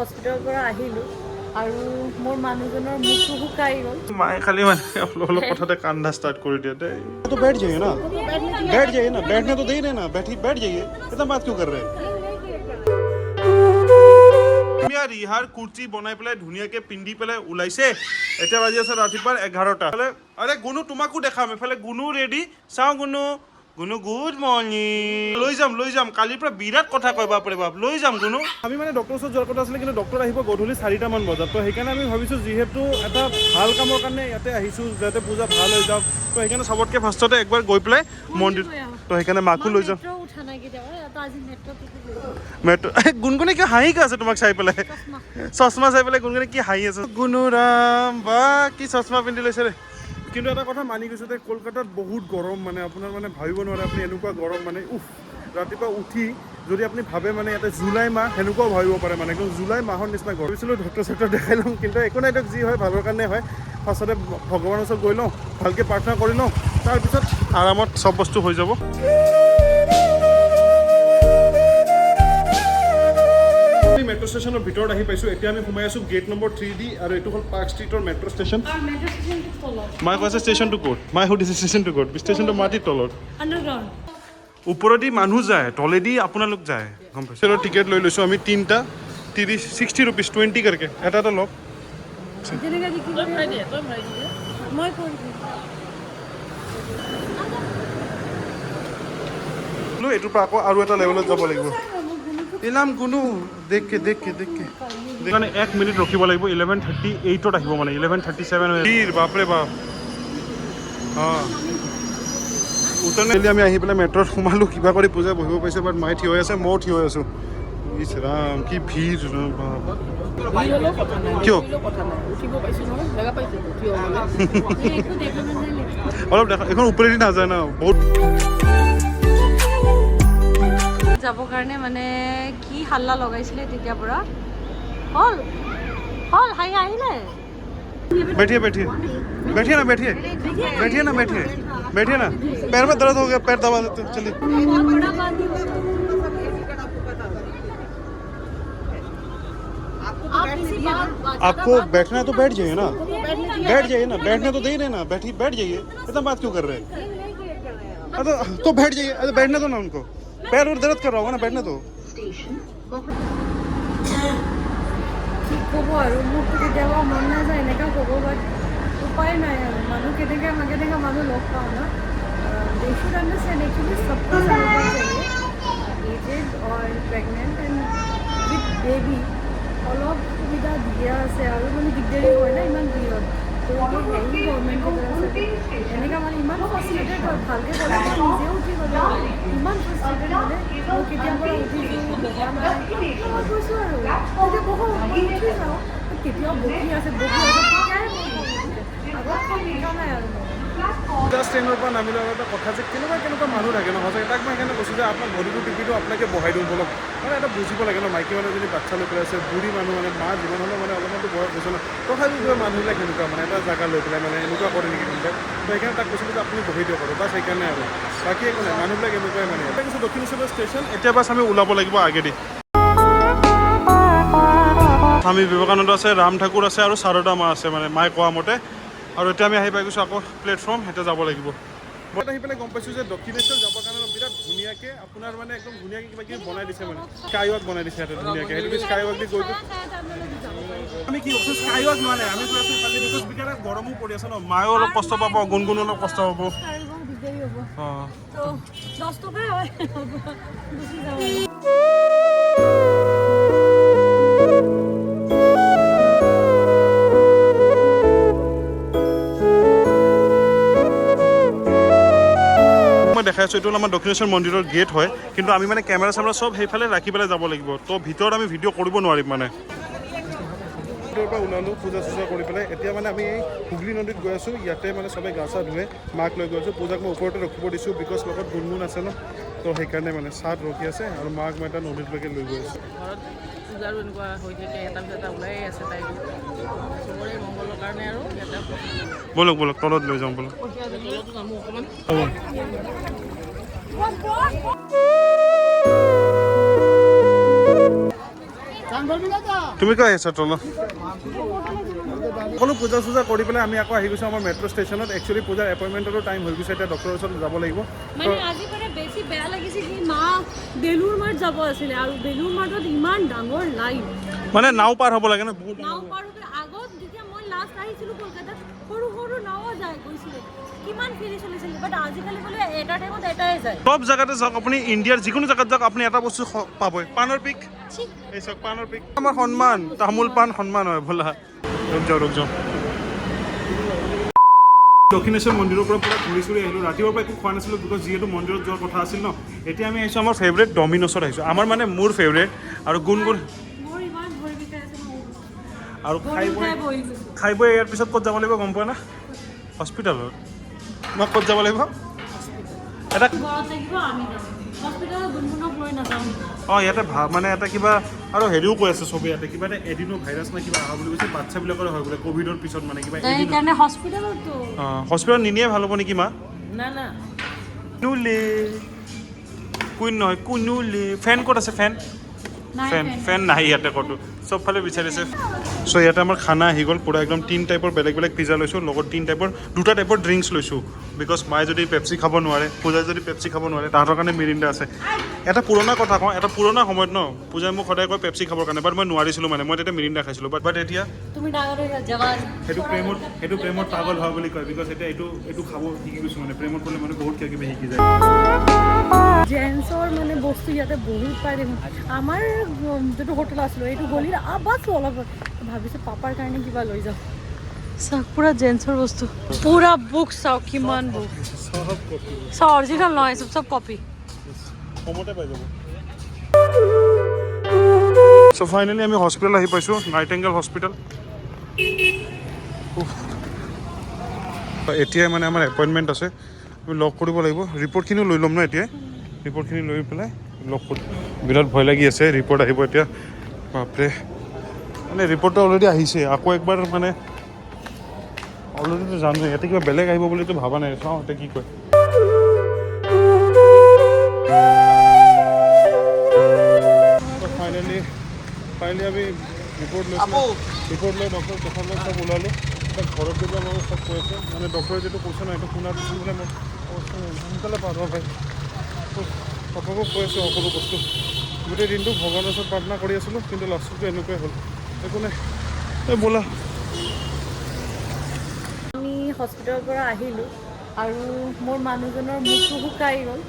হস্পিটেলৰ পৰা আহিলোঁ আৰু মোৰ মানুহজনৰ মুখটো শুকাই গ'ল। মায়ে খালি মানে অলপ অলপ কথাতে কান্দা ষ্টাৰ্ট কৰি দিয়ে দেই। तो बैठ जाइए ना, बैठ जाइए ना, बैठने तो दे ही रहे ना। बैठी बैठ जाइए, इतना बात क्यों कर रहे हैं? ধুনীয়া ৰিহাৰ কুৰ্তি বনাই পেলাই ধুনীয়াকে পিন্ধি পেলাই ওলাইছে। এতিয়া বাজি আছে ৰাতিপুৱাৰ 11টা। আৰে গুণু, তোমাকো দেখাম। এইফালে গুণু ৰেডি। চাওঁ গুণু, গুণু, গুড মৰ্ণিং। লৈ যাম, লৈ যাম। কালিৰ পৰা বিৰাট কথা কয়, বাপৰে বাপ। লৈ যাম গুণু। আমি মানে ডক্টৰৰ ওচৰত যোৱাৰ কথা আছিলে, কিন্তু ডক্টৰ আহিব গধূলি 4টামান বজাত। তো সেইকাৰণে আমি ভাবিছোঁ, যিহেতু এটা ভাল কামৰ কাৰণে ইয়াতে আহিছোঁ, যাতে পূজা ভাল হৈ যাওক, তো সেইকাৰণে চবতকৈ ফাৰ্ষ্টতে একবাৰ গৈ পেলাই মন্দিৰ। তো সেইকাৰণে মাকো লৈ যাম। মেট্ৰ উঠা নাই কেতিয়াবা, তো আজি মেট্ৰত উঠি গ'লো। মেট্ৰ। গুণগুণে কিয় হাঁহি কিয় আছে তোমাক চাই পেলাই? চশমা চাই পেলাই গুণগুণে কি হাঁহি আছে। গুণুৰাম বা কি চশমা পিন্ধি লৈছে ৰে। কিন্তু এটা কথা মানি গৈছোঁ যে কলকাতাত বহুত গৰম, মানে আপোনাৰ মানে ভাবিব নোৱাৰে আপুনি, এনেকুৱা গৰম মানে উফ। ৰাতিপুৱা উঠি যদি আপুনি ভাবে মানে ইয়াতে জুলাই মাহ, সেনেকুৱাও ভাবিব পাৰে, মানে একদম জুলাই মাহৰ নিচিনা গৰম। ভাবিছিলোঁ ডক্টৰ চক্টৰ দেখাই ল'ম, কিন্তু একো নাই দিয়ক, যি হয় ভালৰ কাৰণে হয়। ফাৰ্ষ্টতে ভগৱানৰ ওচৰত গৈ লওঁ, ভালকৈ প্ৰাৰ্থনা কৰি লওঁ, তাৰপিছত আৰামত চব বস্তু হৈ যাব। আমি মেট্ৰ' ষ্টেচনৰ ভিতৰত আহি পাইছোঁ। এতিয়া আমি সোমাই আছোঁ গেট নম্বৰ 3 দি আৰু এইটো হ'ল পাৰ্ক ষ্ট্ৰীটৰ মেট্ৰ' ষ্টেচন। আৰু মেট্ৰ' ষ্টেচনটো তলত। মায়ে কৈছে ষ্টেচনটো ক'ত? মায়ে সুধিছে ষ্টেচনটো ক'ত? ষ্টেচনটো মাটিৰ তলত। আণ্ডাৰগ্ৰাউণ্ড। ওপৰেদি মানুহ যায়, তলেদি আপোনালোক যায়, গম পাইছে? টিকেট লৈ লৈছোঁ আমি তিনিটা, 30, 60 ৰুপিজ, 20 करके। এটা এটা লওক। যেনেকৈ কি কৰি মই কৰি দিম। এইটোৰ পৰা আকৌ আৰু এটা লেভেলত যাব লাগিব। ইলাম গুণু, দেখকে দেখকে দেখকে। মানে এক মিনিট ৰখিব লাগিব। 11:38ত আহিব, মানে 11:37। ভিৰ, বাপৰে বাপ। অঁ, উত্তৰ আমি আহি পেলাই মেট্ৰত সোমালোঁ। কিবা কৰি পূজা বহিব পাৰিছে, বাট মায়ে থিয় হৈ আছে, ময়ো থিয় হৈ আছোঁ। ইছ ৰাম, কি ভিৰ বাপ! ভিৰ হ'লেও কথা নাই। কিয়? হ'লেও কথা নাই, উঠিব পাইছোঁ নহয়, জেগা পাইছোঁ উঠিব মানে। একো দেখা নাযায় নেকি? অলপ দেখা, এইখন ওপৰেদি নাযায় ন বহুত। যাবৰ কাৰণে মানে কি হাল্লা লগাইছিলে তেতিয়াৰ পৰা। হ'ল হ'ল, হাঁহি আহিলে। बैठिए, बैठिए, बैठिए ना, बैठिए, बैठिए ना, बैठिए, बैठिए ना। पैर में दर्द हो गया, पैर दबा देते हैं, चलिए। बहुत बड़ा बात नहीं होता। आप किसी बात आपको बैठना है तो बैठ जाइए ना, बैठ जाइए ना, बैठने तो दे ही रहे ना। बैठी बैठ जाइए, इतना बात क्यों कर रहे हैं? अरे तो बैठ जाइए। अरे बैठने दो ना उनको, पैर और दर्द कर रहा होगा ना, बैठने दो। কি ক'ব আৰু, মোকতো কেতিয়াবা মন নাযায় এনেকুৱা ক'ব, বাট উপায় নাই আৰু। মানুহ কেনেকৈ কেনেকৈ মানুহ লগ পাওঁ ন। They should understand actually, सबको समझना चाहिए, एजेड और प्रेगनेंट एंड उইথ বেবি অলপ সুবিধা দিয়া আছে আৰু মানে দিগদাৰী হয় ন ইমান ভিৰত। তো হেৰি গভৰ্ণমেণ্টৰ এনেকুৱা মানে ইমান ফ্ৰাষ্ট্ৰেটেড হয়। ভালকৈ ক'লে মই নিজেও উঠি গ'লো হয়। ইমান ফ্ৰাষ্ট্ৰেটেড, মানে মই কেতিয়াৰ পৰা উঠিছোঁ, বহা নাই। মই কৈছোঁ আৰু তেতিয়া বহো, মই উঠি যাওঁ। কেতিয়াও বকি আছে, বকি আছে, তেতিয়াই মোৰ খং উঠিছে। আগত খং উঠা নাই আৰু মোৰ। জাষ্ট ট্ৰেইনৰ পৰা নামিলে আৰু এটা কথা যে কেনেকুৱা কেনেকুৱা মানুহ থাকে ন সঁচাকৈ। তাক মই সেইকাৰণে কৈছোঁ যে আপোনাক ভৰিটো টিপি দিওঁ, আপোনাকে বহাই দিওঁ বলক। মানে এটা বুজিব লাগে ন, মাইকী মানুহ এজনী বাচ্ছা লৈ পেলাই আছে, বুঢ়ী মানুহ, মানে মা যিমান হ'লেও মানে অলপমানতো বয়স হৈছে ন। তথাপিও কিবা মানুহবিলাক সেনেকুৱা, মানে এটা জেগা লৈ পেলাই মানে এনেকুৱা কৰে নেকি কোনোবাই? তো সেইকাৰণে তাক কৈছিলোঁ যে আপুনি বহি দিয়ক আৰু বাছ, সেইকাৰণে আৰু বাকী একো নাই। মানুহবিলাক এনেকুৱাই মানে। এতিয়া দক্ষিণেশ্বৰ ষ্টেচন, এতিয়া বাছ আমি ওলাব লাগিব আগেদি। স্বামী বিবেকানন্দ আছে, ৰাম ঠাকুৰ আছে আৰু সাৰদা মা আছে, মানে মায়ে কোৱা মতে। আৰু এতিয়া আমি আহি পাই গৈছোঁ আকৌ প্লেটফৰ্ম, এতিয়া যাব লাগিব। মই আহি পেলাই গম পাইছোঁ যে দক্ষিণেশ্বৰ যাবৰ কাৰণে বিৰাট ধুনীয়াকৈ আপোনাৰ মানে একদম ধুনীয়াকৈ কিবা কিবি বনাই দিছে, মানে স্কাই ৱাক বনাই দিছে ইয়াতে ধুনীয়াকৈ। সেইটো স্কাই ৱাক দি গৈ আমি কি কৈছোঁ, স্কাই ৱাক লোৱা নাই, আমি গৈ আছোঁ ইফালে, because বিৰাট গৰমো পৰি আছে ন। মায়েও অলপ কষ্ট পাব, গুণগুণো অলপ কষ্ট পাব। দিগদাৰী হ'ব। অঁ। তো 10 টকাই হয়, গুচি যাওঁ আৰু। মই দেখাই আছোঁ, এইটো হ'ল আমাৰ দক্ষিণেশ্বৰ মন্দিৰৰ গেট হয়। কিন্তু আমি মানে কেমেৰা চেমেৰা চব সেইফালে ৰাখি পেলাই যাব লাগিব, তো ভিতৰত আমি ভিডিঅ' কৰিব নোৱাৰিম। মানে ভিতৰৰ পৰা ওলালোঁ পূজা চূজা কৰি পেলাই। এতিয়া মানে আমি এই হুগলী নদীত গৈ আছোঁ। ইয়াতে মানে চবে গা চা ধুৱে। মাক লৈ গৈ আছোঁ। পূজাক মই ওপৰতে ৰখিব দিছোঁ, because লগত গুণগুণ আছে ন, তো সেইকাৰণে মানে ছাঁত ৰখি আছে আৰু মাক মই এটা নদীলৈকে লৈ গৈ আছোঁ। ঘৰত পূজাৰো এনেকুৱা হৈ থাকে, এটা পিছত এটা ওলাই আছে তাইৰো। চবৰে মংগলৰ কাৰণে আৰু ইয়াতে। ব'লক, ব'লক, তলত লৈ যাওঁ ব'লক। তলতো নামো অকণমান। হ'ব। তুমি কিয় আহিছা তলত? সকলো পূজা চূজা কৰি পেলাই আমি আকৌ আহি গৈছোঁ আমাৰ মেট্ৰ' ষ্টেচনত। একচুৱেলি পূজাৰ এপইণ্টমেণ্টৰো টাইম হৈ গৈছে, এতিয়া ডক্টৰৰ ওচৰত যাব লাগিব। মানে আজি মানে বেছি বেয়া লাগিছে কি মা বেলুৰ মাঠ যাব আছিলে আৰু বেলুৰ মাঠত ইমান ডাঙৰ লাইন। মানে নাও পাৰ হ'ব লাগে ন বহুত। নাও পাৰ হৈ আগত যেতিয়া মই লাষ্ট আহিছিলোঁ কলকাতাত, সৰু সৰু নাও যায় গৈছিলে, কিমান ফেৰী চলিছিলে, বাট আজিকালি বোলে এটা টাইমত এটাই যায়। চব জেগাতে যাওক আপুনি, ইণ্ডিয়াৰ যিকোনো জেগাত যাওক আপুনি, এটা বস্তু পাবই, পাণৰ পিক। ঠিক। এই চাওক, পাণৰ পিক আমাৰ সন্মান, তামোল পাণ সন্মান হয়। বোলা, ৰখ যাওঁ, ৰখ যাওঁ। দক্ষিণেশ্বৰ মন্দিৰৰ পৰা পূৰা ঘূৰি চুৰি আহিলোঁ। ৰাতিপুৱাৰ পৰা একো খোৱা নাছিলোঁ, because যিহেতু মন্দিৰত যোৱাৰ কথা আছিল ন। এতিয়া আমি আহিছোঁ আমাৰ ফেভৰেট ডমিন'ছত আহিছোঁ, আমাৰ মানে মোৰ ফেভৰেট আৰু গুণগুণ। মোৰ ইমান ভৰি বিষাই আছে, মই আৰু ভৰি খাই বৈ উঠাই বহি গৈছোঁ। খাই বৈ ইয়াৰ পিছত ক'ত যাব লাগিব গম পোৱা না? হস্পিটেলত। মই ক'ত যাব লাগিব এটা ঘৰত লাগিব, আমি যাম হস্পিটেলত, গুণগুণক লৈ নাযাওঁ। অঁ, ইয়াতে মানে এটা কিবা আৰু হেৰিও কৈ আছে চবেই, ইয়াতে কিবা এটা এডিনো ভাইৰাছ নে কিবা অহা বুলি কৈছে, বাচ্ছাবিলাকৰ হয় বোলে ক'ভিডৰ পিছত, মানে কিবা এডিনো। সেইকাৰণে হস্পিটেলতো। অঁ, হস্পিটেলত নিনিয়ে ভাল হ'ব নেকি মা? না না। কুনুলে, কুইন নহয়, কুনুলে। ফেন ক'ত আছে? ফেন? নাই। ফেন, ফেন নাই ইয়াতে ক'তো, চবফালে বিচাৰিছে। চ' ইয়াতে আমাৰ খানা আহি গ'ল পূৰা একদম। তিনি টাইপৰ বেলেগ বেলেগ পিজ্জা লৈছোঁ, লগত তিনি টাইপৰ, দুটা টাইপৰ ড্ৰিংকছ লৈছোঁ, because মায়ে যদি পেপচি খাব নোৱাৰে, পূজাই যদি পেপচি খাব নোৱাৰে, তাহাঁতৰ কাৰণে মিৰিণ্ডা আছে। এটা পুৰণা কথা কওঁ, এটা পুৰণা সময়ত ন, পূজাই মোক সদায় কয় পেপচি খাবৰ কাৰণে, বাট মই নোৱাৰিছিলোঁ, মানে মই তেতিয়া মিৰিণ্ডা খাইছিলোঁ, বাট এতিয়া তুমি ডাঙৰ হৈ জৱান। সেইটো প্ৰেমত পাগল হোৱা বুলি কয়, because এতিয়া এইটো খাব শিকি গৈছোঁ। মানে প্ৰেমত পৰিলে মানুহ বহুত কিবা কিবি শিকি যায়। জেন্টছৰ মানে বস্তু ইয়াতে বহুত পাই দেখোন। আমাৰ যিটো হোটেল আছিলোঁ, এইটো গলিৰ বাছ অলপ ভাবিছোঁ পাপাৰ কাৰণে কিবা লৈ যাওঁ। চাওক, পূৰা জেন্টছৰ বস্তু, পূৰা বুক। চাওক কিমান বুক। চব কপি। চব অৰিজিনেল নহয়, চব চব কপি। কমতে পাই যাব। চ' ফাইনেলি আমি হস্পিটেল আহি পাইছোঁ, নাইটেংগল হস্পিটেল। এতিয়াই মানে আমাৰ এপইণ্টমেণ্ট আছে, আমি লগ কৰিব লাগিব। ৰিপৰ্টখিনিও লৈ ল'ম ন এতিয়াই? ৰিপৰ্টখিনি লৈ পেলাই লগ কৰিম। বিৰাট ভয় লাগি আছে, ৰিপৰ্ট আহিব এতিয়া, বাপৰে। মানে ৰিপৰ্টটো অলৰেডি আহিছে, আকৌ একবাৰ মানে অলৰেডিতো জানো, ইয়াতে কিবা বেলেগ আহিব বুলিতো ভবা নাই। চাওঁ এতিয়া কি কয়। ফাইনেলি আমি ৰিপৰ্ট লৈছোঁ, ৰিপৰ্ট লৈ ডক্টৰক দেখাবলৈ চব ওলালোঁ। এতিয়া ঘৰত গৈ পেলাই মই চব কৈ আছোঁ, মানে ডক্টৰে যিটো কৈছে ন, সেইটো শুনাৰ পিছত মানে মোৰ অৱস্থা নাই। সোনকালে পাৰ ভাই, পাপাকো কৈ আছোঁ সকলো বস্তু। গোটেই দিনটো ভগৱানৰ ওচৰত প্ৰাৰ্থনা কৰি আছিলোঁ, কিন্তু লাষ্টতটো এনেকুৱাই হ'ল। একো নাই, এই ব'লা। আমি হস্পিটেলৰ পৰা আহিলোঁ আৰু মোৰ মানুহজনৰ মুখটো শুকাই গ'ল।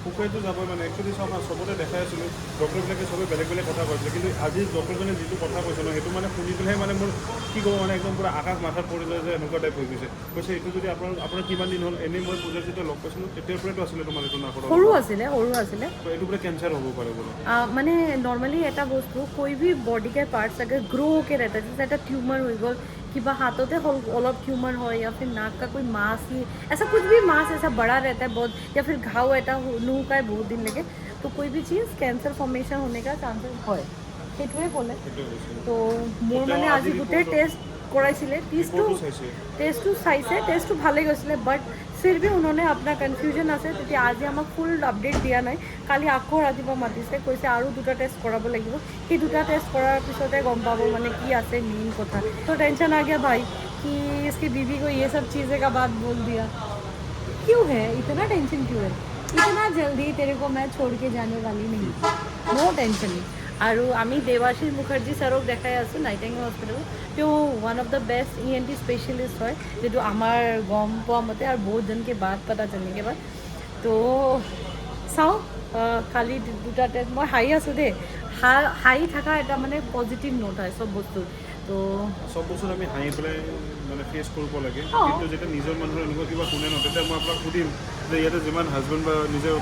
শুকাইতো যাবই। মানে একচুৱেলি চাওক না, চবতে দেখাই আছিলোঁ, ডক্টৰবিলাকে চবেই বেলেগ বেলেগ কথা কৈছিলে, কিন্তু আজি ডক্টৰজনে যিটো কথা কৈছে ন, সেইটো মানে শুনি পেলাই মানে মোৰ কি ক'ব, মানে একদম পূৰা আকাশ মাথাত পৰিলে যে এনেকুৱা টাইপ হৈ গৈছে। কৈছে এইটো যদি আপোনাৰ কিমান দিন হ'ল? এনেই মই পূজাৰ যেতিয়া লগ পাইছিলোঁ, তেতিয়াৰ পৰাইতো আছিলে তোমাৰ এইটো নাকত। সৰু আছিলে, সৰু আছিলে। তো এইটো বোলে কেঞ্চাৰ হ'ব পাৰে বোলে। মানে নৰ্মেলি এটা বস্তু कोई भी बॉडी के पार्ट्स अगर ग्रो होके रहता है, जैसे এটা ट्यूमर হৈ গ'ল, কিবা হাততে হ'ল অলপ ट्यूमर হয়, या फिर नाक का कोई मांस ही ऐसा कुछ भी मांस ऐसा बड़ा रहता है बहुत, या फिर घाव এটা নুশুকাই বহুত দিন লৈকে, তো कोई भी चीज़ कैंसर फॉर्मेशन होने का चांसेस হয়, সেইটোৱে ক'লে। সেইটোৱে কৈছে। তো মোৰ মানে তেওঁ আজি আজি গোটেই টেষ্ট কৰাইছিলে, টেষ্টটো ৰিপৰ্টটো চাইছে। টেষ্টটো চাইছে, টেষ্টটো ভালেই গৈছিলে, বাট फिर भी उन्होंने अपना কনফিউজন আছে। তেতিয়া আজি আমাক ফুল আপডেট দিয়া নাই। কালি আকৌ ৰাতিপুৱা মাতিছে, কৈছে আৰু দুটা টেষ্ট কৰাব লাগিব। সেই দুটা টেষ্ট কৰাৰ পিছতে গম পাব মানে কি আছে মেইন কথা। तो टेंशन आ गया भाई कि इसकी बीवी को ये सब चीज़ें का बात बोल दिया। क्यों है इतना टेंशन, क्यों है इतना जल्दी? तेरे को मैं छोड़ के जाने वाली नहीं, नो टेंशन। আৰু আমি দেৱাশীষ মুখাৰ্জী ছাৰক দেখাই আছোঁ নাইটেংগল হস্পিটেলত। তেওঁ one of the best ENT specialist হয়, যিটো আমাৰ গম পোৱা মতে আৰু বহুতজনকে बात पता चलने के बाद। তো চাওঁ, কালি দুটা টেষ্ট। মই হাঁহি আছোঁ দেই। হাঁহি থকা এটা মানে পজিটিভ নোট হয় চব বস্তুৰ তো। চব বস্তুত আমি হাঁহি পেলাই মানে ফেচ কৰিব লাগে। অঁ। কিন্তু যেতিয়া নিজৰ মানুহৰ এনেকুৱা কিবা শুনে ন, তেতিয়া মই আপোনাক সুধিম যে ইয়াতে যিমান হাজবেণ্ড বা নিজৰ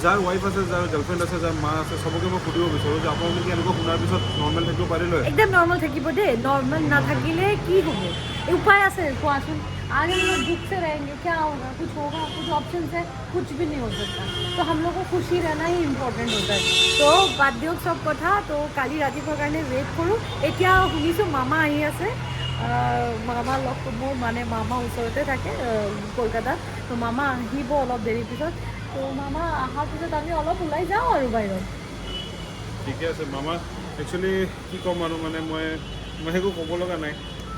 যাৰ ৱাইফ আছে, যাৰ গাৰ্লফ্ৰেণ্ড আছে, যাৰ মা আছে, চবকে মই সুধিব বিচাৰোঁ যে আপোনালোকে এনেকুৱা শুনাৰ পিছত নৰ্মেল থাকিব পাৰিলে? একদম নৰ্মেল থাকিব দেই। নৰ্মেল নাথাকিলে কি হ'ব? এই উপায় আছে কোৱাচোন? आज हम लोग दुख से रहेंगे, क्या होगा? कुछ होगा? कुछ ऑप्शन है? कुछ भी नहीं हो सकता। तो हम लोग को खुशी रहना ही इम्पोर्टेंट होता है। তো বাদ দিয়ক চব কথা। তো কালি ৰাতিপুৱাৰ কাৰণে ৱেইট কৰোঁ। এতিয়া শুনিছোঁ মামা আহি আছে। মামা লগ, মোৰ মানে মামা ওচৰতে থাকে কলকাতাত। তো মামা আহিব অলপ দেৰিৰ পিছত। তো মামা অহাৰ পিছত আমি অলপ ওলাই যাওঁ আৰু বাহিৰত। ঠিকে আছে মামা। একচুৱেলি কি ক'ম আৰু, মানে মই একো ক'ব লগা নাই।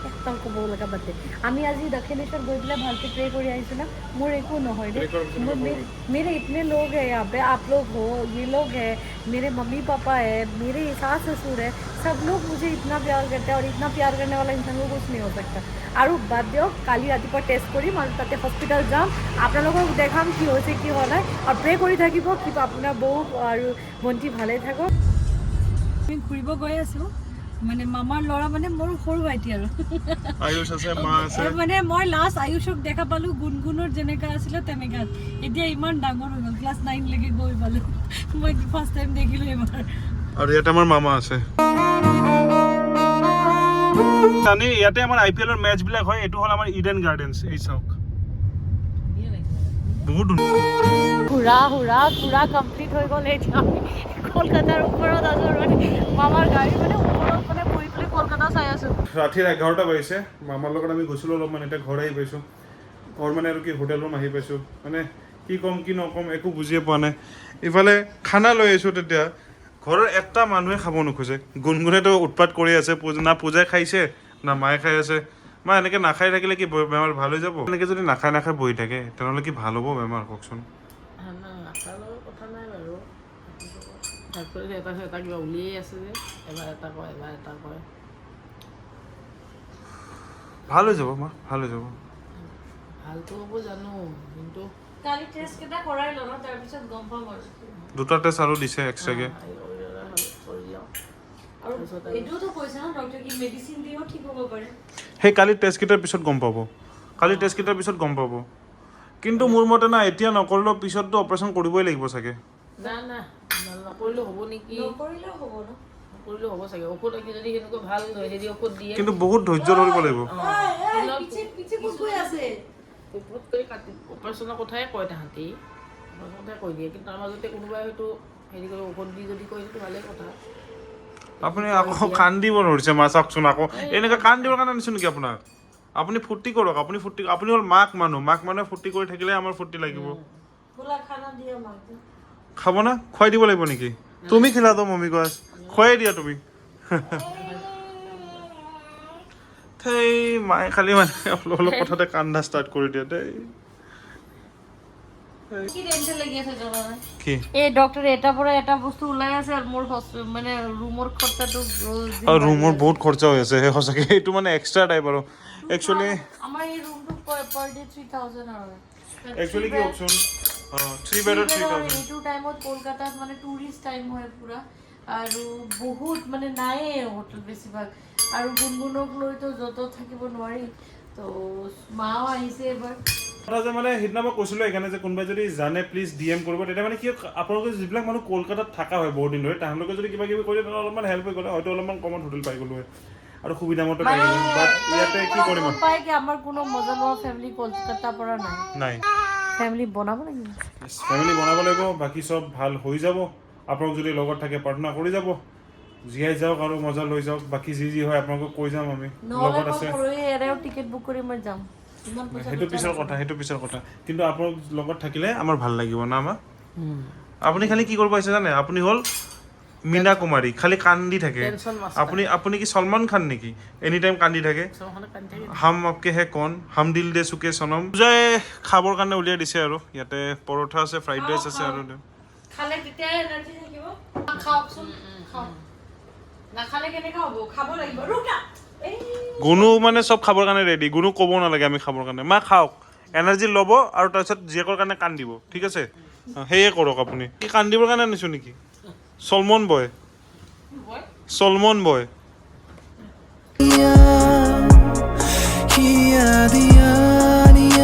একদম ক'ব লগা বাদ দে। আমি আজি দক্ষিণেশ্বৰ গৈ পেলাই ভালকৈ প্ৰে কৰি আহিছোঁ না, মোৰ একো নহয় দেই। Pray কৰাৰ পিছত একো मेरे इतने लोग हैं यहाँ पे, आप लोग हो, ये लोग हैं, मेरे मम्मी पापा है, मेरे सास ससुर है, सब लोग मुझे इतना प्यार करते हैं और इतना प्यार करने वाला इंसान को कुछ नहीं हो सकता। আৰু বাদ দিয়ক, কালি ৰাতিপুৱা টেষ্ট কৰিম আৰু তাতে হস্পিটেল যাম, আপোনালোকক দেখাম কি হৈছে কি হোৱা নাই। আৰু প্ৰে কৰি থাকিব কি আপোনাৰ বৌ আৰু ভণ্টি ভালে থাকক। আমি ঘূৰিব গৈ আছোঁ, মানে মামাৰ ল'ৰা, মানে মোৰ সৰু ভাইটি আৰু। আয়ুষ আছে, মা আছে। আৰু মানে মই লাষ্ট আয়ুষক দেখা পালোঁ গুণগুণৰ যেনেকা আছিলে তেনেকা, এতিয়া ইমান ডাঙৰ হৈ গ'ল, ক্লাছ 9লৈকে গৈ পালোঁ। মই ফাৰ্ষ্ট টাইম দেখিলোঁ এইবাৰ। আৰু ইয়াতে আমাৰ মামা আছে। জানি ইয়াতে আমাৰ আই পি এলৰ মেচ বিলাক হয়। এইটো হ'ল আমাৰ ইডেন গাৰ্ডেনছ, এই চাওক। ধুনীয়া লাগিছে। বহুত ধুনীয়া। ঘূৰা ঘূৰা পুৰা কমপ্লিট হৈ গ'ল। এতিয়া আমি কলকাতাৰ ওপৰত আছোঁ আৰু মানে মামাৰ গাড়ী মানে ওপৰত মানে বহি পেলাই কলকাতা চাই আছোঁ। ৰাতিৰ 11টা বাজিছে। মামাৰ লগত আমি গৈছিলোঁ অলপমান, এতিয়া ঘৰ আহি পাইছোঁ। ঘৰ মানে আৰু কি, হোটেল ৰুম আহি পাইছোঁ। মানে কি ক'ম কি নক'ম একো বুজিয়ে পোৱা নাই। ইফালে খানা লৈ আহিছোঁ, তেতিয়া ঘৰৰ এটা মানুহে খাব নোখোজে। গুণগুণেতো উৎপাত কৰি আছে। না পূজাই খাইছে না মায়ে খাই আছে। মা, এনেকৈ নাখাই থাকিলে কি বেমাৰ ভাল হৈ যাব? এনেকৈ যদি নাখাই নাখাই বহি থাকে, তেনেহ'লে কি ভাল হ'ব বেমাৰ, কওকচোন? না, আশাৰ লগত কথা নাই বাৰু। তাৰপিছত এটা পিছত এটা কিবা উলিয়াই আছে যে, এবাৰ এটা কয়, এবাৰ এটা কয়। ভাল হৈ যাব মা, ভাল হৈ যাব। ভালটো হ'ব জানো, কিন্তু কালি টেষ্ট কেইটা কৰাই লওঁ ন, তাৰপিছত গম পাম আৰু। দুটা টেষ্ট আৰু দিছে এক্সট্ৰাকৈ। কৰি লওঁ। আৰু এইটোতো কৈছে ন ডক্টৰ কি মেডিচিন দিও ঠিক হ'ব পাৰে। সেই কালি টেষ্টকেইটাৰ পিছত গম পাব, কালি টেষ্টকেইটাৰ পিছত গম পাব। কিন্তু মোৰ মতে না, এতিয়া নকৰিলেও পিছততো অপাৰেশ্যন কৰিবই লাগিব চাগে। না না, নকৰিলেও হ'ব নেকি? নকৰিলেও হ'ব ন? নকৰিলেও হ'ব চাগে। ঔষধ কি যদি সেনেকুৱা ভাল হেৰি ঔষধ দিয়ে। কিন্তু বহুত ধৈৰ্য ধৰিব লাগিব। পিছে পিছে কোন গৈ আছে? ঔষধ কৰি কাটি অপাৰেশ্যনৰ কথাই কয়, তাহাঁতি অপাৰেশ্যনৰ কথাই কৈ দিয়ে। কিন্তু তাৰ মাজতে কোনোবাই হয়তো হেৰি কৰি ঔষধ দি যদি কয়, সেইটো ভালেই কথা। আপুনি আকৌ কান্দিব ধৰিছে মা, চাওকচোন আকৌ। এনেকৈ কান্দিবৰ কাৰণে আনিছোঁ নেকি আপোনাক? আপুনি ফূৰ্তি কৰক, আপুনি ফূৰ্তি, আপুনি হ'ল মাক মানুহ। মাক মানুহে ফূৰ্তি কৰি থাকিলে আমাৰ ফূৰ্তি লাগিব। বোলা খানা দিয়া মাক। খাব না? খুৱাই দিব লাগিব নেকি? তুমি खिला दो मम्मी को आज, খুৱাই দিয়া তুমি। সেই মায়ে খালি মানে অলপ অলপ কথাতে কান্দা ষ্টাৰ্ট কৰি দিয়ে দেই। কি টেনচন লাগি আছে জানা? কি? এই ডক্টৰে এটা পৰা এটা বস্তু ওলাই আছে আৰু মোৰ মানে ৰুমৰ খৰচাটো ৰ'জ দিন আৰু বাঢ়ি ৰুমৰ আছে। বহুত খৰচা হৈ আছে। সেই সঁচাকৈ এইটো মানে এক্সট্ৰা টাইপ আৰু একচুৱেলি। আমাৰ এই ৰুমটো পাৰ ডে 3000 আৰু। একচুৱেলি কি কওকচোন, অঁ, থ্ৰী বেডৰ 3000। এইটো টাইমত কলকাতাত মানে টুৰিষ্ট টাইম হয় পুৰা আৰু বহুত মানে নায়ে হোটেল বেছিভাগ। আৰু গুণগুণক লৈতো য'ত ত'ত থাকিব নোৱাৰি, তো মাও আহিছে এবাৰ। কথা যে মানে সেইদিনা মই কৈছিলোঁ সেইকাৰণে যে কোনোবাই যদি জানে প্লিজ ডি এম কৰিব। তেতিয়া মানে কি হয়, আপোনালোকে যিবিলাক মানুহ কলকাতাত থকা হয় বহুত দিন ধৰি, তেওঁলোকে যদি কিবা কিবি কৰি তেনেহ'লে অলপমান হেল্প হৈ গ'লে হয়তো অলপমান কমত হোটেল পাই গ'লো হয় আৰু সুবিধা মতে পাই গ'লো। বাট ইয়াতে কি কৰিম গম পাই কি আমাৰ কোনো মজা লোৱা ফেমিলি কলকাতাৰ পৰা নাই। নাই। ফেমিলি বনাব লাগিব। ফেমিলি বনাব লাগিব। বাকী চব ভাল হৈ যাব। আপোনালোক যদি লগত থাকে, প্ৰাৰ্থনা কৰি যাব, জীয়াই যাওক আৰু মজা লৈ যাওক। বাকী যি যি হয় আপোনালোকক কৈ যাম আমি। নহ'লে লগত মই আছে। পৰহি এৰেও টিকেট বুক কৰি মই যাম, ইমান পইচা। সেইটো পিছৰ কথা, সেইটো পিছৰ কথা। কিন্তু আপোনালোক লগত থাকিলে আমাৰ ভাল লাগিব না আমাৰ। আপুনি খালি কি কৰিব আহিছে জানে? আপুনি হ'ল মীনা কুমাৰী, খালি কান্দি থাকে। Tension master. আপুনি কি সলমান খান নেকি, এনি টাইম কান্দি থাকে? চবখনে কান্দি থাকে। हम आपके है कौन, हम दिल दे चुके सनम। পূজাই খাবৰ কাৰণে উলিয়াই দিছে আৰু ইয়াতে পৰঠা আছে, ফ্ৰাইড ৰাইচ আছে আৰু খালে তেতিয়াহে এনাৰ্জি থাকিব। খাওকচোন, খাওক। নাখালে কেনেকা হ'ব? খাব লাগিব। ৰুকা এই। গুণু মানে চব খাবৰ কাৰণে ৰেডি। গুণু ক'ব নালাগে আমি খাবৰ কাৰণে। মা, খাওক, এনাৰ্জি ল'ব আৰু তাৰপিছত জীয়েকৰ কাৰণে কান্দিব। ঠিক আছে, অ, সেয়ে কৰক। আপুনি কি কান্দিবৰ কাৰণে আনিছোঁ নেকি? চলমন বয়, চলমন বয়। किया दिया।